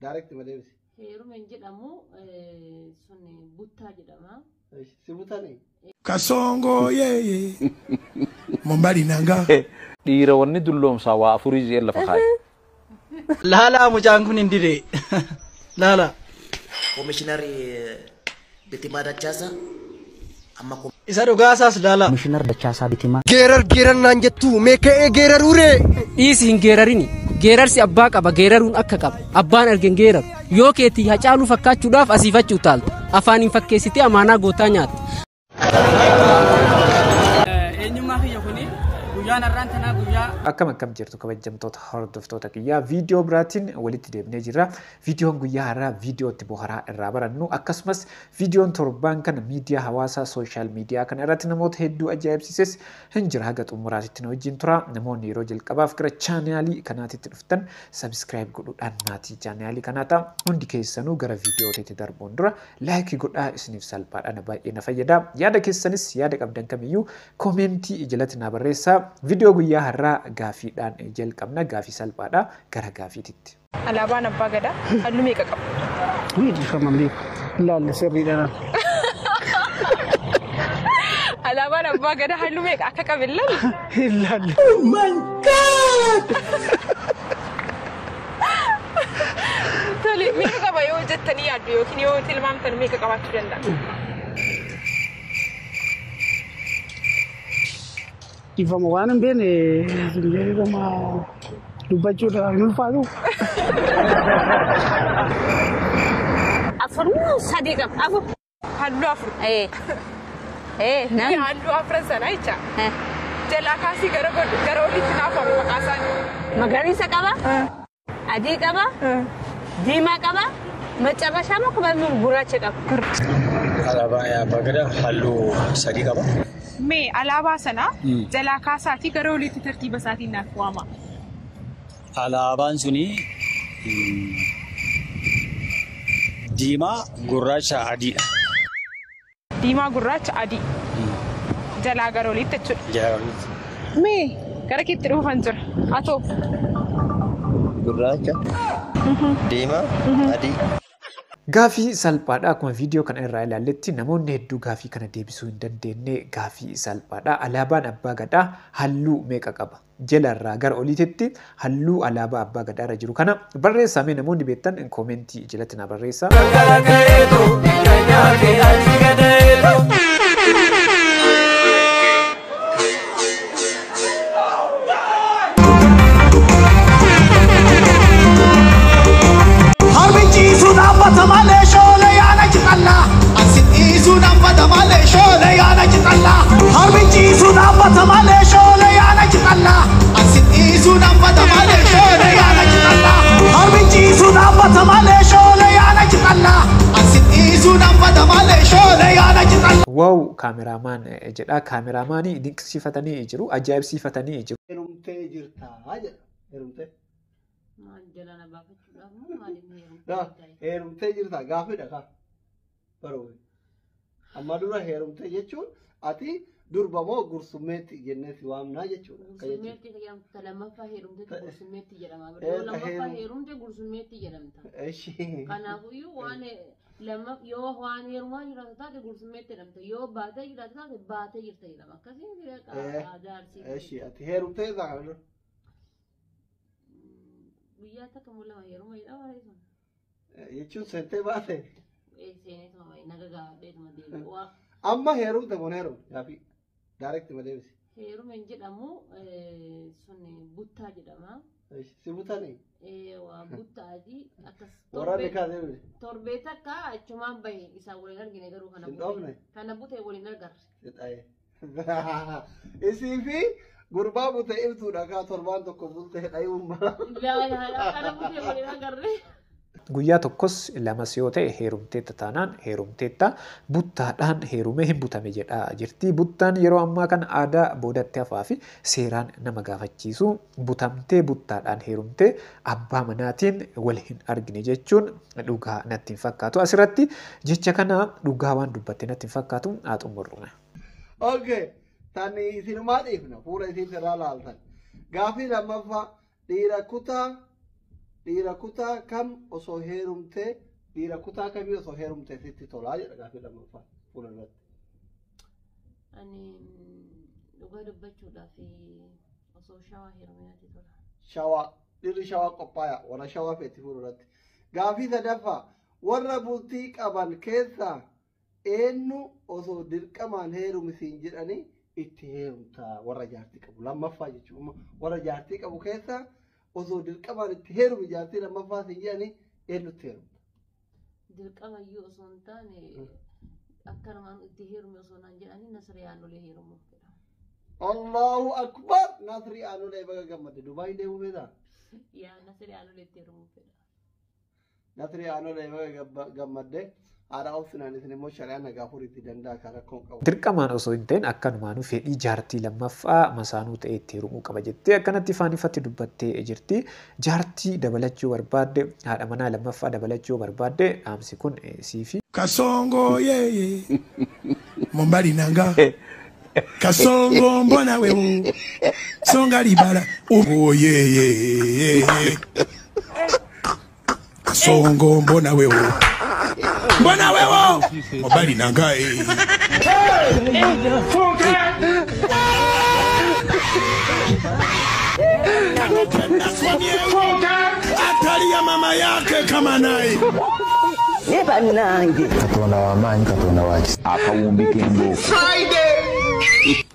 Direct ma deebisi. Heeruma hin jedhamu, sun buttaa jedhama. Si butanii? Kasongo yeye. Mobali nanga. Dhiira wanni dulloomsaa waa afurii ji'een lafa kaaye. Laalaa mucaan kun hin dide. Laalaa. Komishinar Bitimaa Dachaasaa amma Isa dhugaasaas laalaa. Komishinar Dachaasaa Bitimaa. Geerar geerarnaan jettu mee ka'ee geeraruure. Dhiisi hin geerarini. Geerarsi abbaa qaba geeraruun akka qaba. Abbaan arge hin geeraru. Yoo keetii Hacaaluu fakkaachuudhaaf asiifachuu utaalta. Afaan hin fakkeessitee amaanaa gootaa nyaatta. Eenyummaa kiyya kuni guyyaan har'aan tanaa guyyaa. Akkam akkam jirtu kabajamtoota hordoftoota kiyyaa, viidiyoo biraatiin walitti deebinee jirra. Viidiyoon guyyaa har'aa viidiyoo itti boharaa irraa barannu, akkasumas viidiyoon torbaan kana miidiyaa hawaasaa social media kana irratti namoota hedduu ajaa'ibsiises hin jira. Haga xumuraatitti na wajjin tura. Namoonni yeroo jalqabaaf gara chaanaalii kanaatitti dhuftan subscribe godhuudhaan maatii chaanaalii kanaa ta'a. Hundi keessanuu gara viidiyootitti darbuun dura like godhaa, isiniif salphaadhaan baay'ee na fayyada. Yaada keessanis, yaada qabdan kamiyyuu koomentii jalatti na barreessaa. Viidiyoo guyyaa har'aa gaafiidhaan jalqabna. Gaafii salphaadha. Gara gaafiititti. Alaabaan Abbaa Gadaa halluu meeqa qaba? Dhiifama beeku. Laalle sirriidhaan. Alaabaan Abbaa Gadaa halluu meeqa akka qabe ilaalle? Hin laalle. Tole, meeqa qaba yoo jettanii yaaddu yookiin yoo tilmaamtan meeqa qabaachuu danda'a? Dhiifama, waan hin beekne jedhama dubbachuudhaaf hin ulfaatu. Afur moo sadii qaba? Afur. Halluu afur. Ee. Ee nam. Halluu afran sana jecha. Jalaa kaasii gara godhu gara olitti naaf waami maqaa isaanii. Magariisa qaba. Adii qaba. Diimaa qaba. Macarrashaa moo qabamni gurraacha qaba? Alaabaan Abbaa Gadaa halluu sadii qaba. Mee alaabaa sana jalaa kaasaatii gara olitti tartiiba isaatiin naaf waama. Alaabaan suni diimaa, gurraacha, adiidha. Diimaa, gurraacha, adii. Jalaa gara oliitti jechuudha. Jalaa gara oliitti. Mee gara keetti dhufan jira. Atoo. Gurraacha, diimaa, adii. Gaafii salphaadha. Akkuma viidiyoo kana irraa ilaalletti namoonni hedduu gaafii kana deebisuu hin dandeenye. Gaafii salphaadha. Alaabaan Abbaa Gadaa halluu meeqa qaba? Jalarraa gara oliititti halluu alaabaa Abbaa Gadaa irra jiru kana barreessaa. Mee namoonni beektan koomentii jalatti na barreessaa. Harmi ciisuu dhaabbata malee shoolee yaana cixallaa. Asi dhiisuu dhaabbata malee shoolee yaana cixallaa. Harmi ciisuu dhaabbata malee shoolee yaana cixallaa. Asi dhiisuu dhaabbata malee shoolee yaana cixallaa. Harmi ciisuu dhaabbata malee shoolee yaana cixallaa. Asi dhiisuu dhaabbata malee shoolee yaana cixallaa. Wow, cameraman jedha. Kaameraamaanii dinqisiifatanii jiru. Ajaa'ibsiifatanii jiru. Heerumtee jirtaa jedha. Heerumtee. Maal jala na baafachuudhaaf moo maaliif Daa heerumtee? Heerumtee jirtaa gaaffiidha kaa. Baroobe. Amma dura heerumtee jechuun ati durba moo gursummeetti jennee si waamnaa jechuudha. Akka jechuudha. Gursummeetti jedhamta, lammaffaa heerumteetti gursummeetti jedhama. Eh, Yoo lammaffaa heerumte gursummeetti jedhamta. Eshi. Kanaafuyyuu waan lamma yoo waan heerumaa jiraatu taate gursummeetti jedhamta. Yoo baatee jiraatu taate baatee jirta jedhama. Akkasii aadaa Arsii. Eshi, ati heerumtee jirtaa kana dura? Guyyaa takka moo lama heeruma jedhama reefu. Jechuun seentee baate. Seeneetuma naga gaafadheetuma deebi'u. Amma heerumte moo hin heerumte? Gaafii. Direct ma deebisi. Heeruma hin jedhamu, sun buttaa jedhama. Si butanii? Waa buttaati akkas. Waraanni kaasee bule. Torbee takka achumaan bahe, isaan waliin argine garuu kana Hin dhoofne? Kana bute waliin agarre. Si dhaye. Isii fi gurbaa bute ibsuudha kaa torbaan tokko bultee dhayuun mala. Kana bute waliin agarre. Guyyaa tokkos lamas yoo ta'e heerumteetta taanaan heerumteetta. Buttaadhaan heerumee hin butame jedhaa jirti. Buttaan yeroo ammaa kana aadaa boodatti hafaa fi seeraan nama gaafachiisu. Butamtee buttaadhaan heerumtee abbaa manaatiin wal hin argine jechuun dhugaa natti hin fakkaatu. Asirratti jecha kana dhugaa waan dubbatte natti hin fakkaatu, haa xumurru. Okay. Tani isinumaa dhiifna fuula isiin irraa laaltan. Gaafii lammaffaa, dhiira kutaa Dhiira kutaa kam osoo heerumtee, dhiira kutaa kamii osoo heerumtee sitti tolaa jedha gaaffii lammaffaa fuulduratti. Ani dhugaa dubbachuudhaaf osoo Shawaa heerumee natti tola. Shawaa, dhiirri Shawaa qophaa'aa, warra Shawaa feeti fuulduratti. Gaaffii sadaffaa, warra bultii qaban keessaa eenyu osoo dirqamaan heerumisiin jedhanii itti heerumtaa? Warra jaartii qabu lammaffaa jechuudha. Warra jaartii qabu keessaa osoo dirqamaan itti heerumi jaartii lammaffaa siin jedhanii eenyutti heerumta? Dirqama iyyuu osoo hin taane, akkanumaan itti heerume osoo naan jedhanii, Nasrii Aanulee heerumuuf fedha. Allahu Akbar! Nasrii Aanulee, baga gammadde. Dubaay deemuu feetaa? Yaa, Nasrii Aanulee itti heerumuuf fedha. Nasrii Aanulee, baga gammadde. Haadha obsinaan isin immoo shari'aan nagaa furiitti danda'a kan rakkoon qabu. Dirqamaan osoo hin ta'in akkanumaanuu fedhii jaartii lammaffaa masaanuu ta'e itti heerumuu qaba jettee akkanatti ifaan ifatti dubbattee jirti. Jaartii dabalachuu barbaadde, haadha manaa lammaffaa dabalachuu barbaadde, dhaamsi kun siifi. Kasongo yeye mobali nanga Kasongo mbona wewe songa libala oh yeye Kasongo mbona wewe mbona wewe mobali nanga eh. Atalia mama yake kama naye. Katonda w'amaanyi, Katonda wa kisa. Akawumbi k'embooko. Friday.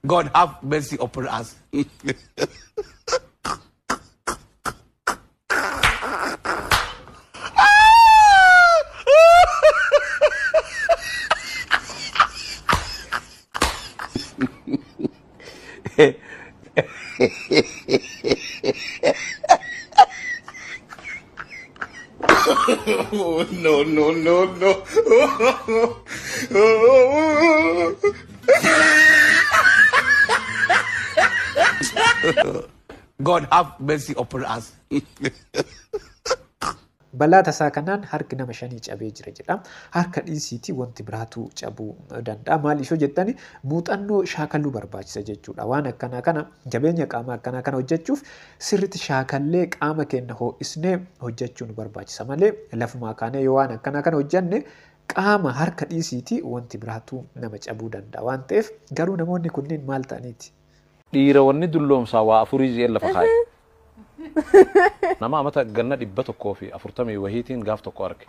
God have mercy upon us. Oh, no, no, no, no. God have mercy upon us. Balaa tasaa kanaan harki nama shanii cabee jira jedha. Harka dhiisiitii wanti biraatu cabuu danda'a. Maaliif yoo jettani, muuxannoo shaakaluu barbaachisa jechuudha. Waan akkanaa kana, jabeenya qaamaa akkanaa kana hojjechuuf sirriitti shaakallee, qaama keenya ho'isnee hojjechuu nu barbaachisa malee, lafumaa kaanee yoo waan akkanaa kana hojjenne qaama harka dhiisiitii wanti biraatu nama cabuu danda'a waan ta'eef. Garuu namoonni kunneen maal ta'aniiti? Dhiira wanni dulloomsaa waa afurii ji'een lafa kaa'e. Nama amata ganna 140 wahiitiin gaaf tokko arge.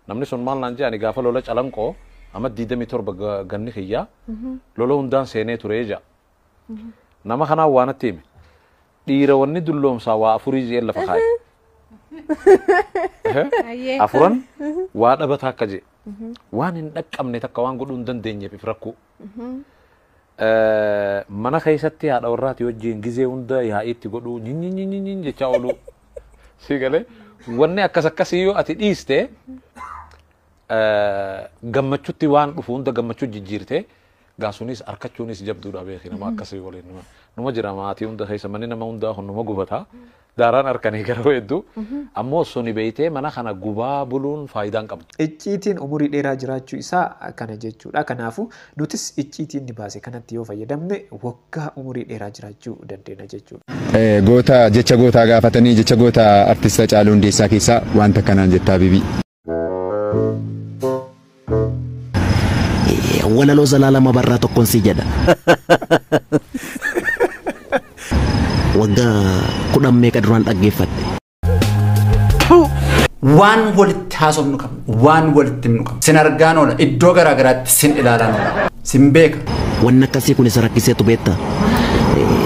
Namni sun maal naan jedhani, gaafa lola Calanqoo ama 27 ganni kiyyaa lola hundaan seenee ture jedha. Nama kanaan waa natti hime. Dhiira wanni dulloomsaa waa afurii ji'een lafa kaa'e. Afuran waa dhabata akka jedhe. Waan hin dhaqqabne takka waan godhuu hin dandeenyeef if rakkuu. Mana keessatti haadha warraati wajjin gizee hunda yaa'iitti godhuu nyinyinyinyin jechaa oolu. Si galee, wanni akkas akkasii yoo ati dhiiste, gammachuutti waan dhufu hunda gammachuu jijjiirte, gaasunis harkachuunis jabduudha beeki. Nama akkasii waliin numa jira. Maatii hunda keessa manni nama hundaa kun numa gubata. Daaraan harkanii gara hedduu ammoo suni beeytee mana kana gubaa buluun faayidaan qabdu. Icciitiin umurii dheeraa jiraachuu isaa kana jechuudha. Kanaafuu nutis icciitiin ni baase kanatti yoo fayyadamne waggaa umurii dheeraa jiraachuu dandeenya jechuudha. Goota jecha gootaa gaafatanii, jecha goota artist Haacaaluu Hundeessaa keessaa wanta kanaan jettaa bibii. Walaloo Zalaalama Barraa tokkoon si jedha. Waggaa 10 meeqa duraan dhaggeeffadhe. Waan walitti haasofnu qabna, waan walitti himnu qabna. Sin argaan oola, iddoo garaa garaatti sin ilaalaan oola. Sin beeka. Wanni akkasii kun isa rakkiseetu beekta.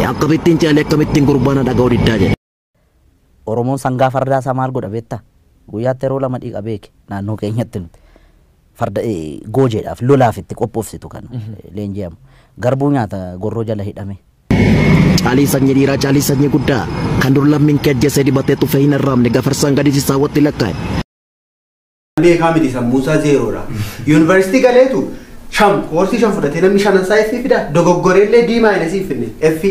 Akkamittiin caalee akkamittiin gurbaana dhaga'uu diddaa jedhe. Oromoon sangaa fardaa isaa maal godha beektaa? Guyyaatti yeroo lama dhiqa beeke naannoo keenyatti nuti. Farda goojeedhaaf lolaaf itti qophoofsitu kan leenji'amu. Garbuu nyaata gorroo jala hidhame. Caalii sanyii dhiiraa, caalii sanyii guddaa, kan dur lammiin kee ajjeesee dibatee tufee hin arraabne, gafarsaan gadi sisaawwatti lakkaa'e. Beekaa miti, sammuusaa zeeroodha. Yuunivarsiitii galeetu shan koorsii shan fudhatee namni shanan isaa F fida, dogoggoreellee D minus finne F.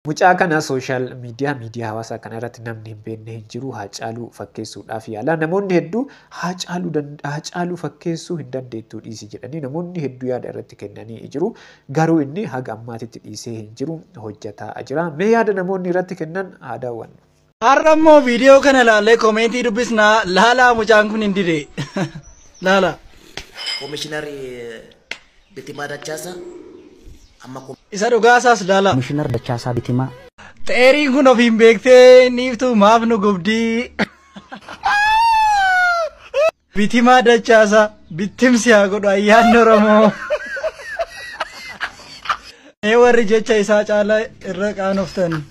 Mucaa kana social media, miidiyaa hawaasaa kana irratti namni hin beekne hin jiru. Haacaaluu fakkeessuudhaaf yaala. Namoonni hedduu Haacaaluu fakkeessuu hin dandeettuu, dhiisi jedhanii namoonni hedduu yaada irratti kennanii jiru. Garuu inni haga ammaatitti dhiisee hin jiru, hojjetaa jira. Mee yaada namoonni irratti kennan haa daawwannu. Har'a immoo viidiyoo kana ilaallee koomentii dubbisnaa. Laalaa, mucaan kun hin dide. Laala. Komishinar Bitimaa Dachaasaa amma Isa dhugaasaas laala. Komishinar Dachaasaa Bitimaa. Xeeriin kun ofiin beektee niiftuu maaf nu gubdii. Bitimaa Dachaasaa bittimsi haa godhu ayyaanni Oromoo. Mee warri jecha isaa caalaa irra qaanoftan.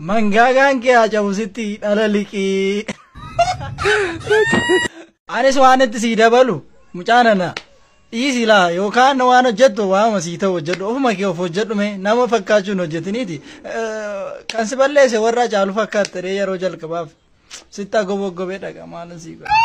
Mangaagaan kee haa cabusitti dhala liqii. Anis waan itti sii dabalu, mucaan ana dhiisi laa, yookaan waan hojjettu waama sii ta'u hojjedhu, ofuma kee of hojjedhu. Mee nama fakkaachuun hojjetiniiti. Kan si balleesse warra caalu fakkaatte yeroo jalqabaaf sitti agoboggobee dhaqa maalin sii godha.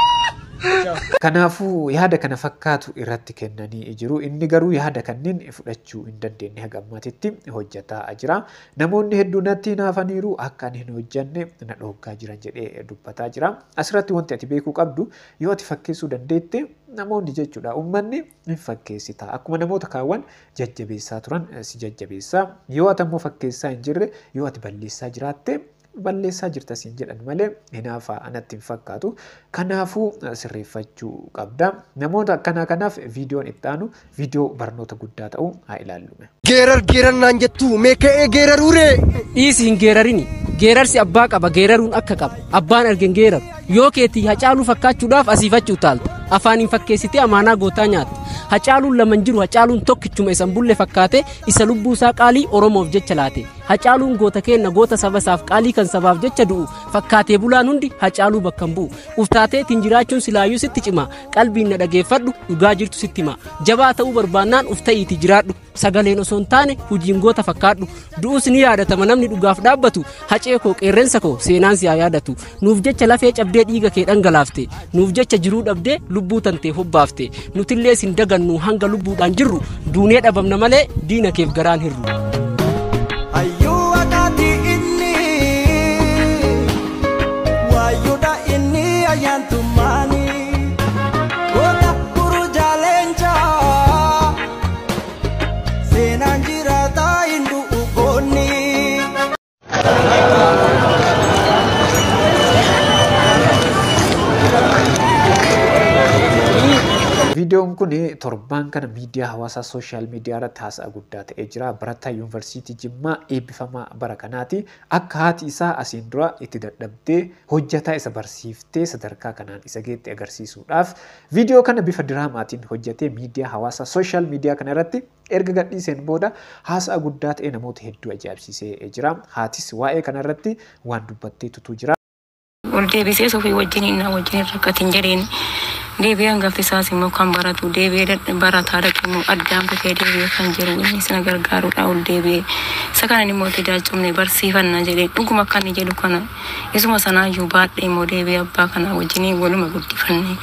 Kanaafuu yaada kana fakkaatu irratti kennanii jiru. Inni garuu yaada kanneen fudhachuu hin dandeenye, haga ammaatitti hojjetaa jira. Namoonni hedduun natti hinaafaniiru, akka ani hin hojjenne na dhooggaa jiran jedhee dubbataa jira. Asirratti wanti ati beekuu qabdu, yoo ati fakkeessuu dandeette, namoonni jechuudha, uummanni hin fakkeessita. Akkuma namoota kaawwan jajjabeessaa turan si jajjabeessaa. Yoo ati ammoo fakkeessaa hin jirre, yoo ati balleessaa jiraatte, balleessaa jirta siin jedhan malee hinaafa anatti hin fakkaatu. Kanaafuu sirreeffachuu qabda. Namoota akkanaa kanaaf viidiyoon itti aanu viidiyoo barnoota guddaa ta'u haa ilaallu. Geerar geerarnaan jettu, mee ka'ee geeraruure. Dhiisi, hin geerarini. Geerarsi abbaa qaba, geeraruun akka qaba. Abbaan arge hin geeraru. Yoo keetii Hacaaluu fakkaachuudhaaf asiifachuu utaalta. Afaaniin fakkeessitee amaanaa gootaa nyaatta. Hacaaluun lama hin jiru, Hacaaluun tokkichuma, isan bulle fakkaate, isa lubbuu isaa qaalii Oromoof jecha laate. Hacaaluun goota keenna, goota saba isaaf qaalii, kan sabaaf jecha du'u. Fakkaatee bulaan hundi Hacaaluu bakka hin bu'u. Uftaateetiin jiraachuun silaayyuu sitti cima. Qalbiin na dhageeffadhu, dhugaa jirtu sitti hima. Jabaa ta'uu barbaannaan uf ta'iitii jiraadhu. Sagaleen osoo hin taane hojiin goota fakkaadhu. Du'us ni yaadatama namni dhugaaf dhaabbatu. Hacee koo, qeerrensa koo, seenaan si haa yaadatu. Nuuf jecha lafee cabdee dhiiga kee dhangalaafte. Nuuf jecha jiruu dhabdee lubbuu tantee hobbaafte. Nutillee sin dagannu hanga lubbuudhaan jirru. Duunee dhabamna malee diina keef garaan hirru. Hayyuu akkaati inni, waayyuudha inni ayyaantummaani, goota burujaa leencaa, seenaan jiraataa hin du'u goonni. Viidiyoon kun torbaan kana miidiyaa hawaasaa, social media irratti haasa'a guddaa ta'ee jira. Barataa Yuunivarsiitii Jimmaa eebbifamaa bara kanaati. Akka haati isaa asiin dura itti dadhabdee hojjetaa isa barsiiftee sadarkaa kanaan isa geette agarsiisuudhaaf viidiyoo kana bifa diraamaatiin hojjetee miidiyaa hawaasaa, social media kana irratti erga gadhiiseen booda haasa'a guddaa ta'e namoota hedduu ajaa'ibsiisee jira. Haatis waa'ee kana irratti waan dubbatteetu jira. Ol deebisee ofii wajjin na wajjin rakkatin jedheen. Deebi'ee hangafti isaas immoo kan baratu deebi'ee barataa dhaqe immoo addaan kutee deebi'ee kan jiru, innis na gargaaruudha. Ol deebi'ee isa kanan immoo itti daacumne barsiifanna jedhee, dhuguma akka inni jedhu kana isuma sanaayyuu baadhee immoo deebi'ee abbaa kanaa wajjin waluma guddifanne,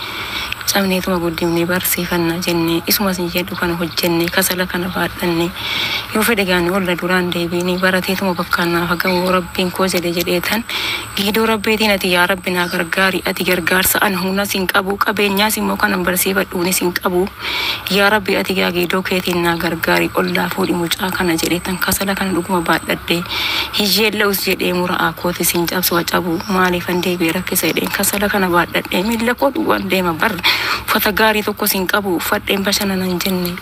cabneetuma guddifnee barsiifanna jennee, isuma isin jedhu kana hojjenne, kasala kana baadhanne, yoo fedhe gaani olla duraan deebiinii barateetuma bakkaan naaf hagamu rabbiin koo jedhe jedheetan, giidoo rabbiitiin ati yaa rabbi naa gargaari, ati gargaarsa an humnas hin qabu, qabeenyaas immoo kanan barsiifadhuunis hin qabu, yaa rabbi ati yaa giidoo keetiin naa gargaari, ollaa fuudhi mucaa kana jedheetan, kasala kana dhuguma baadhadhe, hiyyeella'us jedhee mura'aa kootis hin cabsu cabu, maaliifan deebi'ee rakkisa jedheen kasala kana baadhadhe, miilla koo duwwaan deema bar, uffata gaarii tokkos hin qabu, uffadheen bashannanan jenne,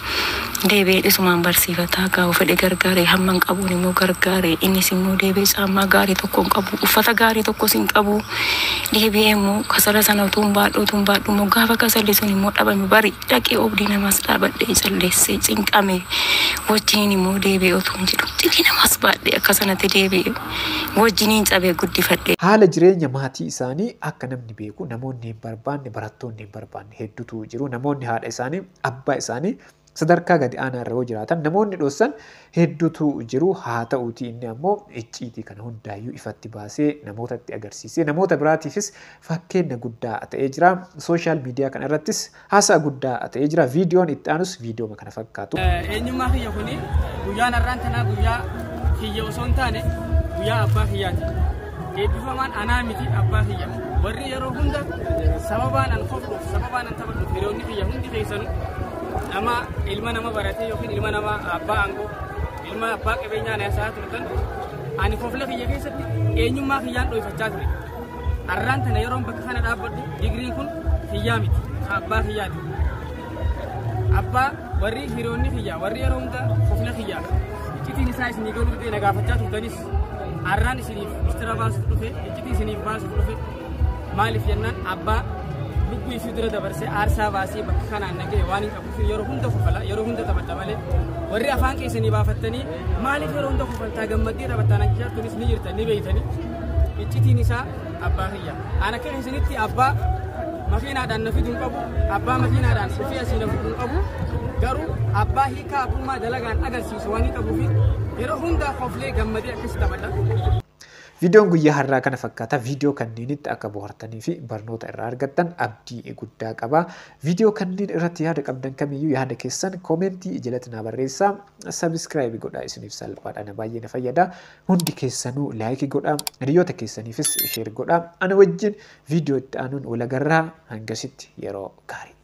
deebi'ee dhisumaan barsiifataa gaa'u fedhe gargaaree, hamman qabuun immoo gargaaree, innis immoo deebi'ee caammaa gaarii tokko hin qabu, uffata gaarii tokkos hin qabu, deebi'ee immoo kasala sana utuun baadhu utuun baadhu immoo gaafa kasalli sun immoo dhabame bari dhaqee oobdii namaas dhaabadhee calleessee cinqame wajjiniin immoo deebi'ee utuun jedhu cidii namaas baadhee akka sanatti deebi'ee wajjiniin cabee guddifadhe. Haala jireenya maatii isaanii akka namni beeku namoonni hin barbaanne, barattoonni hin barbaanne hedduutu jiru. Namoonni haadha isaanii, abbaa isaanii sadarkaa gadi aanaa irra yoo jiraatan namoonni dhoossan hedduutu jiru. Haa ta'uuti inni ammoo icciitii kana hundaayyuu ifatti baasee namootatti agarsiisee namoota biraatiifis fakkeenya guddaa ta'ee jira. Social media kana irrattis haasaa guddaa ta'ee jira. Viidiyoon itti aanus viidiyooma kana fakkaatu. Eenyummaa kiyya kuni guyyaan har'aan tanaa guyyaa kiyya osoo hin taane guyyaa abbaa kiyyaati. Eebbifamaan anaa miti, abbaa kiyya. Warri yeroo hunda sababaan an kofluuf, sababaan an taphadhuuf, hiriyoonni kiyya hundi keessanuu nama ilma nama baratee yookiin ilma nama abbaa aangoo, ilma abbaa qabeenyaa na isaa turtan. Ani kofla kiyya keessatti eenyummaa kiyyaan dhoofachaa ture. Arraan tana yeroon bakka kana dhaabbadhu digriin kun kiyyaa miti, abbaa kiyyaati. Abbaa warri hiriyoonni kiyyaa warri yeroo hunda kofla kiyyaa iccitiin isaa isinii galuu didee na gaafachaa turtanis arraan isiniif mistira baasuuf dhufe, iccitii isiniif baasuuf dhufe. Maaliif jennaan abbaa lubbuu isii dura dabarsee aarsaa baasee bakka kanaan na gahe waan hin qabuuf yeroo hunda kofala, yeroo hunda taphadha malee warri afaan keessanii baafattanii maaliif yeroo hunda kofaltaa gammaddee taphattaa naan jechaa tunis ni jirtan, ni beeytanii. Iccitiin isaa abbaa kiyya. An akka isinitti abbaa makiinaadhaan na fidu hin qabu, abbaa makiinaadhaan dhufee asii na fuudhu hin qabu, garuu abbaa hiikaa abbummaa dalagaan agarsiisu waan hin qabuuf yeroo hunda koflee gammadee akkasi taphadha. Viidiyoon guyyaa har'aa kana fakkaata. Viidiyoo kanneenitti akka bohaartanii fi barnoota irraa argattan abdii guddaa qaba. Viidiyoo kanneen irratti yaada qabdan kamiyyuu yaada keessan koomentii jalatti naa barreessaa. Sabiskiraayibii godhaa, isiniif salphaadha, na baay'ee na fayyada. Hundi keessanuu laayikii godhaa. Hiriyoota keessaniifis sheer godhaa. Ana wajjin viidiyoo itti aanuun wal agarraa, hangasitti yeroo gaarii.